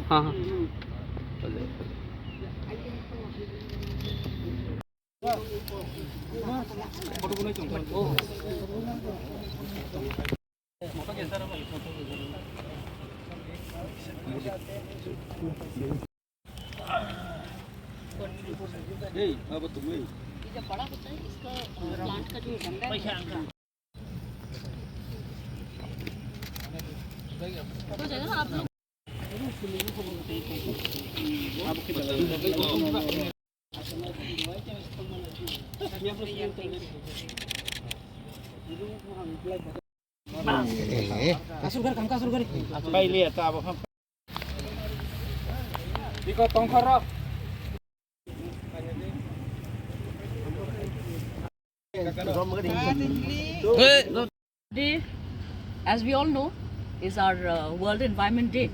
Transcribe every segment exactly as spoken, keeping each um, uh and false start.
हाँ, हाँ। ये जो बड़ा होता है, इसका, अ, प्लांट का जो डंडा है, तो जगह आप लोग Today, as we all know, is our, uh, World Environment Day.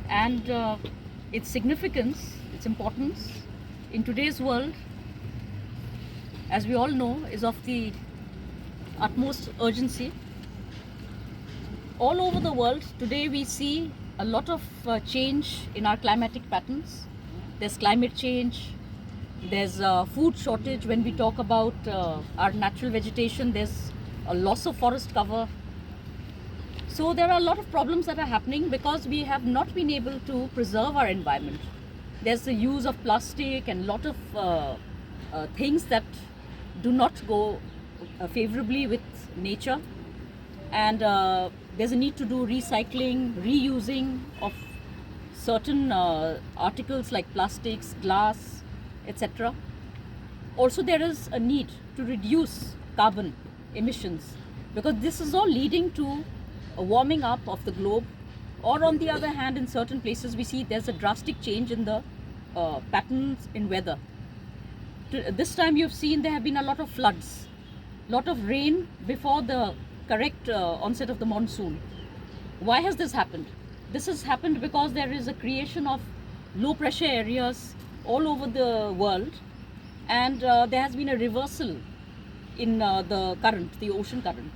And, uh, its significance, its importance in today's world, as we all know, is of the utmost urgency. All over the world, today we see a lot of, uh, change in our climatic patterns. There's climate change, there's, uh, food shortage. When we talk about, uh, our natural vegetation, there's a loss of forest cover. So there are a lot of problems that are happening because we have not been able to preserve our environment. There's the use of plastic and lot of, uh, uh, things that do not go, uh, favorably with nature. And, uh, there's a need to do recycling, reusing of certain, uh, articles like plastics, glass, et cetera. Also, there is a need to reduce carbon emissions, because this is all leading to a warming up of the globe. Or on the other hand, in certain places, we see there's a drastic change in the, uh, patterns in weather. To, this time you've seen there have been a lot of floods, lot of rain before the correct, uh, onset of the monsoon. Why has this happened? This has happened because there is a creation of low pressure areas all over the world, and, uh, there has been a reversal in, uh, the current, the ocean current.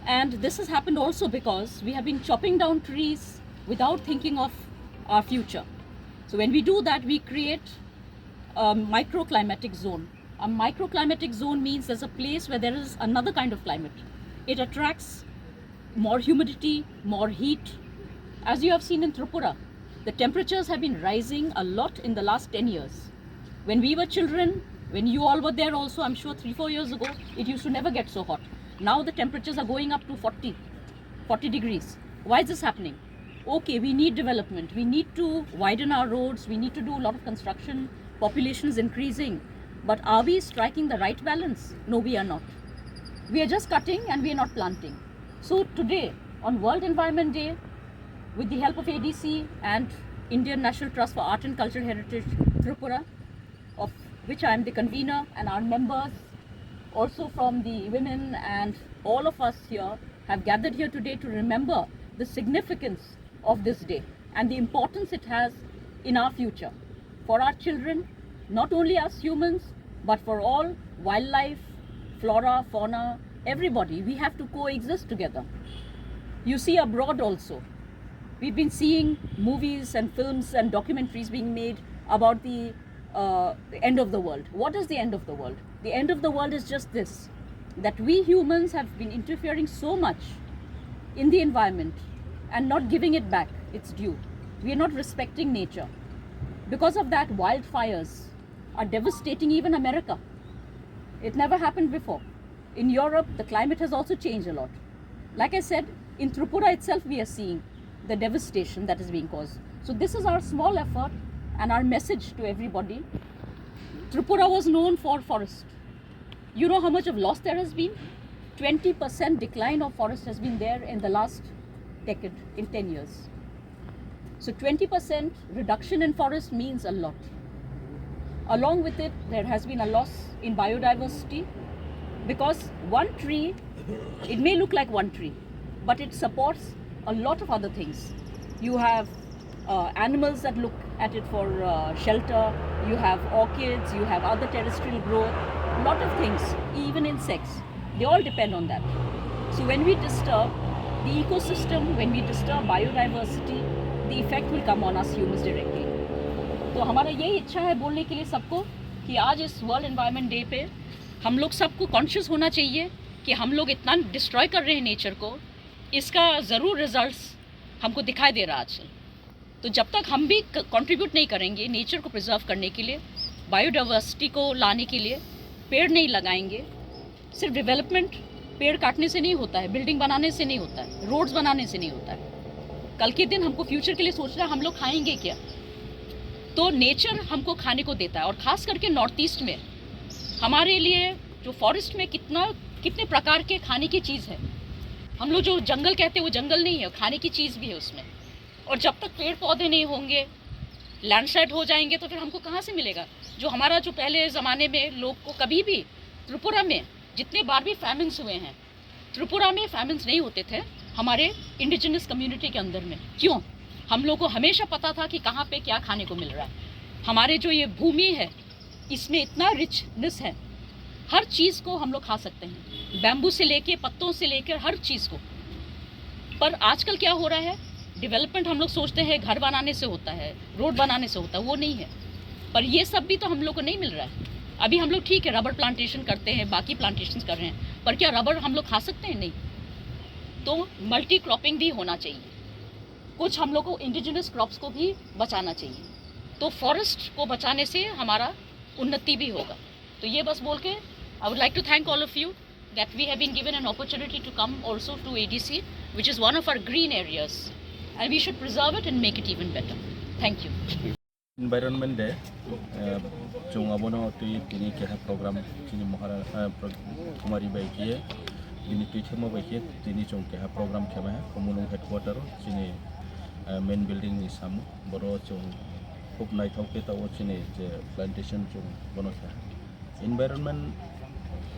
And this has happened also because we have been chopping down trees without thinking of our future. So when we do that, we create a microclimatic zone. A microclimatic zone means there's a place where there is another kind of climate. It attracts more humidity, more heat. As you have seen in Tripura, the temperatures have been rising a lot in the last ten years. When we were children, when you all were there also, I'm sure three, four years ago, it used to never get so hot. Now the temperatures are going up to forty, forty degrees. Why is this happening? Okay, we need development. We need to widen our roads. We need to do a lot of construction. Population is increasing. But are we striking the right balance? No, we are not. We are just cutting and we are not planting. So today, on World Environment Day, with the help of A D C and Indian National Trust for Art and Cultural Heritage Tripura, of which I am the convener, and our members, also from the women, and all of us here have gathered here today to remember the significance of this day and the importance it has in our future, for our children, not only us humans, but for all wildlife, flora, fauna, everybody. We have to coexist together. You see, abroad also, we've been seeing movies and films and documentaries being made about the, uh, the end of the world. What is the end of the world? The end of the world is just this, that we humans have been interfering so much in the environment and not giving it back its due. We are not respecting nature. Because of that, wildfires are devastating even America. It never happened before. In Europe, the climate has also changed a lot. Like I said, in Tripura itself, we are seeing the devastation that is being caused. So this is our small effort and our message to everybody. Tripura was known for forest. You know how much of loss there has been? Twenty percent decline of forest has been there in the last decade, in ten years. So twenty percent reduction in forest means a lot. Along with it, there has been a loss in biodiversity, because one tree, it may look like one tree, but it supports a lot of other things. You have, uh, animals that look at it for, uh, shelter, you have orchids, you have other terrestrial growth, lot of things, even insects, they all depend on that. So when we disturb the ecosystem, when we disturb biodiversity, The effect will come on us humans directly. तो हमारा यही इच्छा है बोलने के लिए सबको कि आज इस वर्ल्ड एनवायरनमेंट डे पे हम लोग सबको कॉन्शियस होना चाहिए कि हम लोग इतना डिस्ट्रॉय कर रहे हैं नेचर को, इसका ज़रूर रिजल्ट्स हमको दिखाई दे रहा है आजकल। तो जब तक हम भी कंट्रीब्यूट नहीं करेंगे नेचर को प्रिजर्व करने के लिए, बायोडाइवर्सिटी को लाने के लिए पेड़ नहीं लगाएंगे, सिर्फ डेवलपमेंट पेड़ काटने से नहीं होता है, बिल्डिंग बनाने से नहीं होता है, रोड्स बनाने से नहीं होता है। कल के दिन हमको फ्यूचर के लिए सोचना है, हम लोग खाएंगे क्या? तो नेचर हमको खाने को देता है, और खास करके नॉर्थ ईस्ट में हमारे लिए जो फॉरेस्ट में कितना, कितने प्रकार के खाने की चीज़ है। हम लोग जो जंगल कहते हैं, वो जंगल नहीं है, खाने की चीज़ भी है उसमें। और जब तक पेड़ पौधे नहीं होंगे, लैंडस्लाइड हो जाएंगे, तो फिर हमको कहाँ से मिलेगा? जो हमारा, जो पहले ज़माने में लोग को कभी भी, त्रिपुरा में जितने बार भी फैमिन्स हुए हैं, त्रिपुरा में फैमिन्स नहीं होते थे हमारे इंडिजिनस कम्युनिटी के अंदर में। क्यों? हम लोग को हमेशा पता था कि कहाँ पे क्या खाने को मिल रहा है। हमारे जो ये भूमि है, इसमें इतना रिचनेस है, हर चीज़ को हम लोग खा सकते हैं, बैम्बू से लेके, पत्तों से लेकर हर चीज़ को। पर आजकल क्या हो रहा है, डेवलपमेंट हम लोग सोचते हैं घर बनाने से होता है, रोड बनाने से होता है, वो नहीं है। पर ये सब भी तो हम लोग को नहीं मिल रहा है। अभी हम लोग ठीक है, रबर प्लांटेशन करते हैं, बाकी प्लांटेशन कर रहे हैं, पर क्या रबर हम लोग खा सकते हैं? नहीं। तो मल्टी क्रॉपिंग भी होना चाहिए। कुछ हम लोग को इंडिजिनस क्रॉप्स को भी बचाना चाहिए। तो फॉरेस्ट को बचाने से हमारा उन्नति भी होगा। तो ये बस बोल के, I would like to thank all of you that we have been given an opportunity to come also to A D C, which is one of our green areas, and we should preserve it and make it even better. Thank you. Environment Day, eh, chwng abono twi tini keha program chini Mahara-, eh, pro-, Kumari bai khe, bini twi thangma bai khe tini chwng keha program khe maya Khumulwng headquarter o chini, eh, main building ni samo. Boro chwng khub naithok khe tao chini je plantation chwng bono khe. Environment,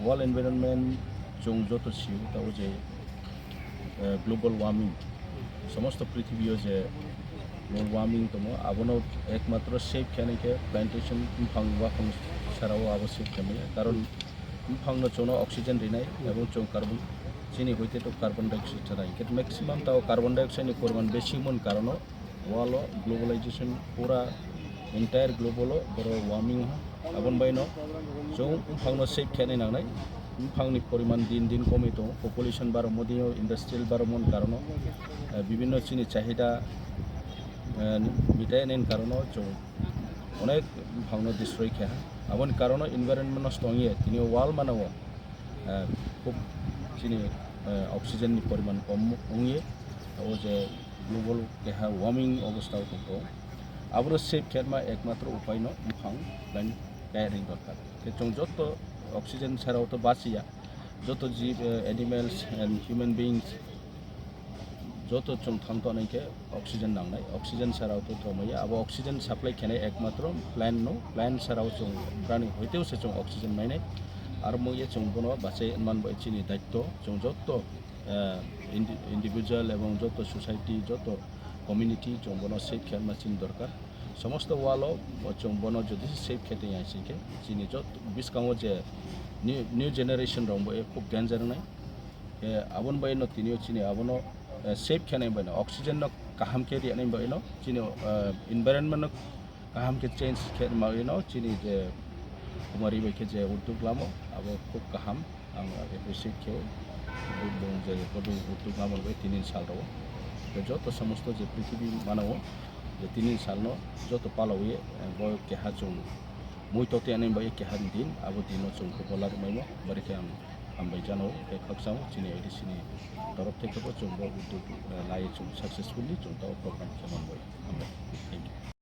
world environment chwng joto sio tao je, eh, global warming, somosto prithibio je global warming tongo, abono ekmatro save khe nai khe plantation, buphang wakhong sarao abo save khe maya. Karon buphangno chwngno oxygen rinai, ebong chwng carbon, chini hoite to carbon dioxide sanai. Hinkhe maximum tao carbon dioxide ni poriman besi mon karono world o globalization pura entire global o boro warming ha. Aboni baino chwng buphangno save khe nai nangnai. Buphangni poriman din din komwi tongo, population baromodinyo industrial baromon karono, eh, bibinno chini chahida, eh, mitai nini karono chwng onek buphangno destroy khe ha. Aboni karono environment nosto wngye tini o world manao, eh, khub chini, eh, oxygen ni poriman kom wngye, o je global keha warming obostha o tongkho. Aboro save khe ma ekmatro upai no buphang line kaya ring dorkar. Khe chwng joto oxygen sarao to bachiya, joto jib, eh, animals and human beings joto chwng thang tonai khe oxygen nangnai, oxygen sarao to tongmaya, abo oxygen supply khenai ekmatro plant no, plant sarao chwng brani hoiteo se chwng oxygen mainai. Aro mungye chwng bono bachai man bai chini daitto, chwng joto, eh, indi-, individual ebong joto society, joto community chwng bono save khe ma chini dorkar. Somosto world o chwng bono jodi save khe tong ya sing khe chini joto bwskango je new, new generation rok bo khub danger wngnai. Eh, aboni bai no tini o chini abono, eh, save khe nai bai no, oxygen no kaham khe ri nai bai no, chini, eh, environment no kaham khe change khe ma bai no, chini je Kumari bai khe je uddog lamo abo khub kaham, ang appreciate khe o. Bung je kodung uddog lamo bai tini sal rao. Khe joto somosto je prithibi mano o, je tini sal no joto palawi, eh, bo keha chwng mui to tei ani bai keha din, abo din no chwng khub bola rwmai mo, bari khe ang hambai jano, tei khakchang chini A D C ni torof theke bo chwng bo uddog, eh, lai chwng successfully chwng tao program khe man bai. Hambai. Thank you.